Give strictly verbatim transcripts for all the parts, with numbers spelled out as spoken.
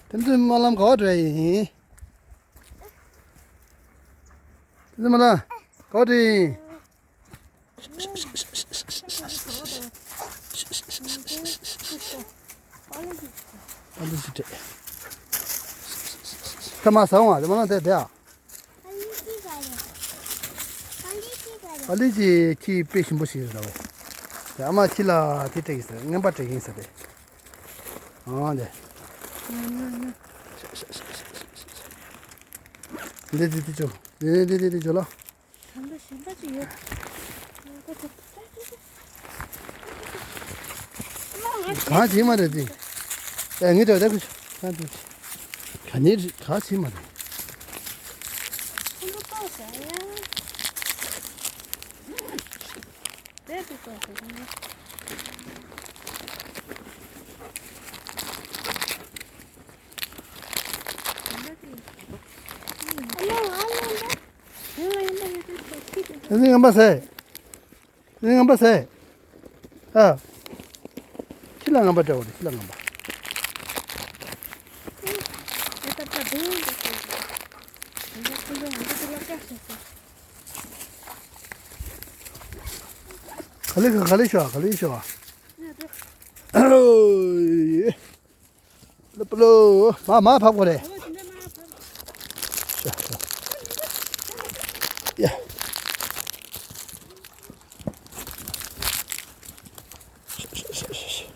དེ་ཚོའི་སྨོན་ལམ་ག་བ་འདྲ་ཡིན། དེ་ཚོའི་སྨོན་ལམ་ག་བ་འདྲ་ཡིན། ཨ་ལུ་ཅི་སྤྲད། ཁ་མ་ཟ་འོང་ཨ། དེ་སྨོན་ལམ་དེ་དེ་ཨ། ཨ་ལི་ཅི་ཁྱི་དཔེ་ཞིམ་པོ་ཞིག་རེད་བ། དེ་ཨ་མ་ཁྱི་ལ་དེ་སྤྲད་ཀྱི་ཟེར། རྔན་པ་སྤྲད་ཀྱི་ཟེར་ཏེ། ཨང་དེ། འདི་འདི་འདི་ཅོ། འདི་འདི་འདི་འདི་ཅོ་ལ། གང་བྱེད་མ་རེད་དེ། ཨེ་ངས་དྲ་དེ་ཁུ་ཆུ་གང་དུ་ག་ནས་ག་བྱེད་མ་རེད། ཨ་ནི་ངན་པ་ཟེར། ཨ་ནི་ངན་པ་ཟེར། ཨ། ཁྱི་ལ་ངན་པ་སྤྲད་པ་རེད། ཁྱི་ལ་ངན་པ། ག་ལེ་ག་ལེ་ཤོག་ག་ལེ་ཤོག་ཨོ་ཡེ། ལ་པ་ལོ། མ་མ་ཕབ་དགོས་རེད། ཤ་ཤ། ཡ། ཤ་ཤ་ཤ་ཤ་ཤ།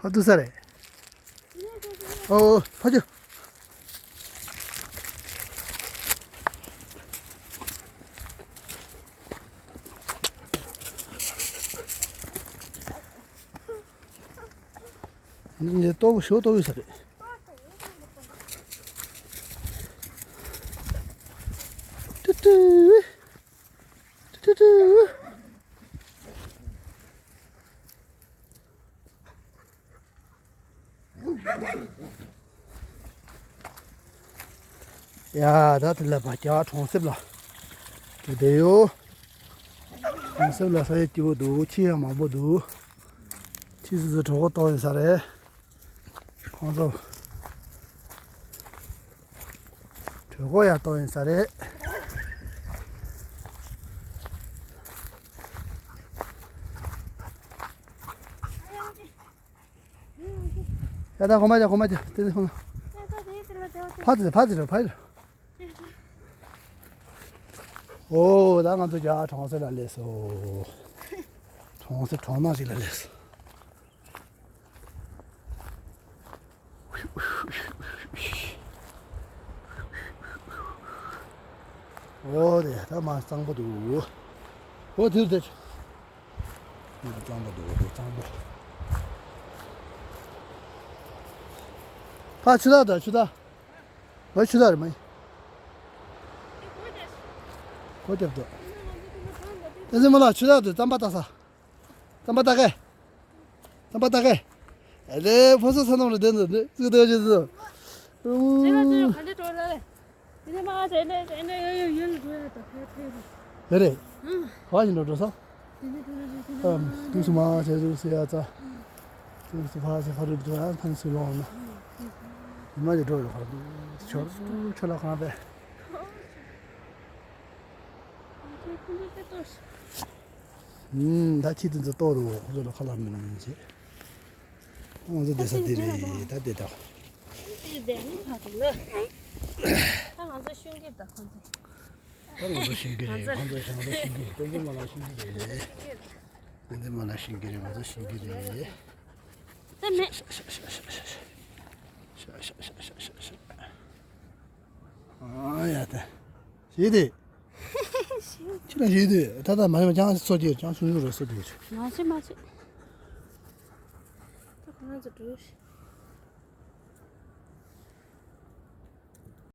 ཕར་འདུག་ས་རེད། ཨོ་ཕ་ཇོ། ནི་ལྟོ་བུ་ཞོ་ལྟོ་བུ་ས་རེད། ཏུ་ཏུ། ཏུ་ཏུ་ཏུ། ཡ་ད་དེ་ལ་བ་རྒྱ་གྲོང་གསེབ་ལ་དེ་བསྡད་ཡོད། གྲོང་གསེབ་ལ་ས་ཡ་སྐྱིད་པོ་འདུག་ཁྱི་ཡང་མང་པོ་འདུག་ཁྱི་སོ་སོ་གྲོད་ཁོག་ལྟོགས་ཡོད་ས་རེད། ཁོང་ཚོ་གྲོད་ཁོག་ཡང་ལྟོགས་ཡོད་ས་རེད། ཡ་ད་གོ་མ་ཅག་གོ་མ་ཅག་དེ་དེ་ཧོ། ཕ་ཙི་ཕ་ཙི་ར་ཕ་ཡི་ར། ཨོ་ད་ང་ཚོ་རྒྱ་གྲོང་གསེབ་ལ་སླེབས་སོང་། གྲོང་གསེབ་གྲོང་ནང་ཞིག་ལ་སླེབས་སོང་། ཨོ་དེ་ད་མ་གཙང་པོ་འདུག་ཨོ་དེ་དེ། གཙང་པོ་འདུག་གཙང་པོ། ཕ་ཆུ་དག་དང་ཆུ་དག་ང་ཆུ་དག་རེད་མ་ཡིན། གོ་རྒྱབ་འདུག་དེ་ཚེ་མོ་ལ་ཆུ་དག་དང་རྩམ་པ་བཏགས་ས། རྩམ་པ་བཏགས་གས། རྩམ་པ་བཏགས་གས། ཨ་ལེ་ཕོ་སོ་ཚ་ནང་རེ་བསྡད་འདུག་ཙིག་ཏུ་ཅི་ཙི། དེ་ལ་ཅི་ག་འདྲ་འགྲོ་ལ་ལེ། དེ་ནས་མ་ཚད་ནས་ནས་ཡོད་ཡོད་ཡོད་འགྲོ་ཡ་ད་ཕེ་ཕེ་རེད། ཡོད་རེད། ཧ་ཡིན་འགྲོ་འགྲོ་ས། དེ་ནས་འགྲོ་རེད་དེ་ནས་ཨམ་དུས་སུ་མ་ཚད་ཟུག་སེ་ཡ་ཚ། དུས་སུ་ཕ་ཚེ་ཕ་རུ་འགྲོ་ཡ་ཕན་སུ་ལོང་ན། ཡིན་མ་ཡི་འགྲོ་ཡོད་ཁར་འདུག་ཆོར་ཆོར་ལ་ཁང་པས། ཨུམ། ད་ཁྱི་དེ་ཚོ་ལྟོགས་རུ་ཁོ་ཚོ་ལ་ཁ་ལག་མི་གནང་བྱེད། ང་ཚོ་བསྡད་ས་དེ་རེད་ད་བསྡད་ད། དེ་བསྡད་ནི་ཕ་གི་ལ། ད་ང་ཚོ་ཤུན་གྱི་ད་ཁོ་ཚོ། ད་ང་ཚོ་ཤུན་གྱི་རེད་ང་ཚོ་ང་ཚོ་ཤུན་གྱི་རེད་ཏན་ཏན་མ་ལ་ཤུན་གྱི་རེད། ཏན་ཏན་མ་ལ་ཤུན་གྱི་རེད་ང་ཚོ་ཤུན་གྱི་རེད། ད་མེད། ཤ་ཤ་ཤ་ཤ་ཤ་ཤ། ཤ་ཤ་ཤ་ཤ་ཤ་ཤ། ཨ་ཡ་ད། ཞེས་དེ། ཁྱེད་ལ་ཞེས་དེ་ད་ལྟ་མ་ཡོང་ཅང་སོ་རྒྱུ་ཅང་ཤུ་ཤུ་རེད་སོ་རྒྱུ། མ་བྱེད་མ་བྱེད། ད་ཁོ་རང་ཚོ་འགྲོ་ཤི།